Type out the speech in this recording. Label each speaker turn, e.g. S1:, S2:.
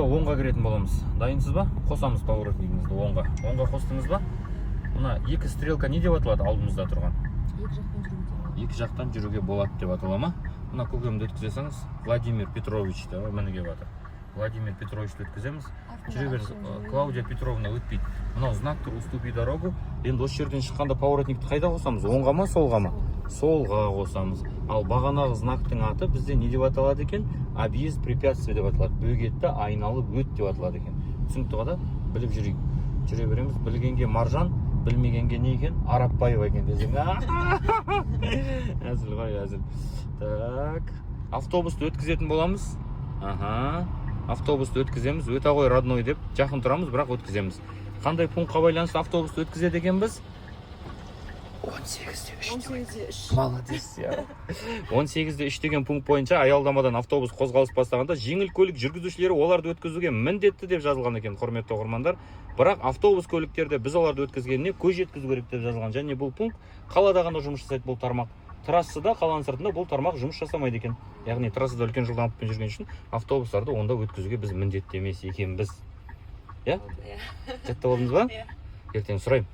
S1: Оңға кіретін боламыз. Дайынсыз ба? Қосамыз поворотнигіңізді оңға. Оңға қостыңыз ба? Мына екі стрелка не деп аталады алдымызда тұрған?
S2: Екі жақтан жүруге болады.
S1: Екі жақтан жүруге болады деп атала ма? Мына көкемді өткізе салыңыз. Владимир Петрович та міне келіп жатыр. Владимир Петровичті өткіземіз. Жүре беріңіз. Клаудия Петровна өтпейді. Мынау знак тұр, «Уступи дорогу». Енді осы жерден шыққанда поворотникті қайда қосамыз? Оңға ма, солға ма? Солға қосамыз. Ал бағанағы знактың аты бізде не деп аталады екен? «Объезд препятствий» деп аталады. Бөгетті айналып өт деп аталады екен. Түсінікті ғой да? Біліп жүрейік. Жүре береміз. Білгенге маржан, білмегенге не екен? Арапбаева екен десең. Әзіл ғой, әзіл. Так, автобусты өткізетін боламыз. Аха, автобусты өткіземіз. «Өте ғой, родной» деп жақын тұрамыз, бірақ өткіземіз. Қандай пунктқа байланысты автобусты өткізеді екенбіз? 18-де 3.
S2: 18-де 3.
S1: Молодец. Иә, 18-де 3 деген пункт бойынша аялдамадан автобус қозғалыс бастағанда, жеңіл көлік жүргізушілері оларды өткізуге міндетті деп жазылған екен, құрметті оқырмандар. Бірақ автобус көліктерде біз оларды өткізгеніне көз жеткізу керек деп жазылған. Және бұл пункт қалада ғана жұмыс жасайды, бұл тармақ. Трассада, қаланың сыртында бұл тармақ жұмыс жасамайды екен. Яғни трассада үлкен жылдамдықпен жүрген үшін автобустарды онда өткізуге біз міндетті емес екенбіз, иә?
S2: Иә.
S1: Жаттап алдыңыз ба?
S2: Иә.
S1: Ертең сұраймын.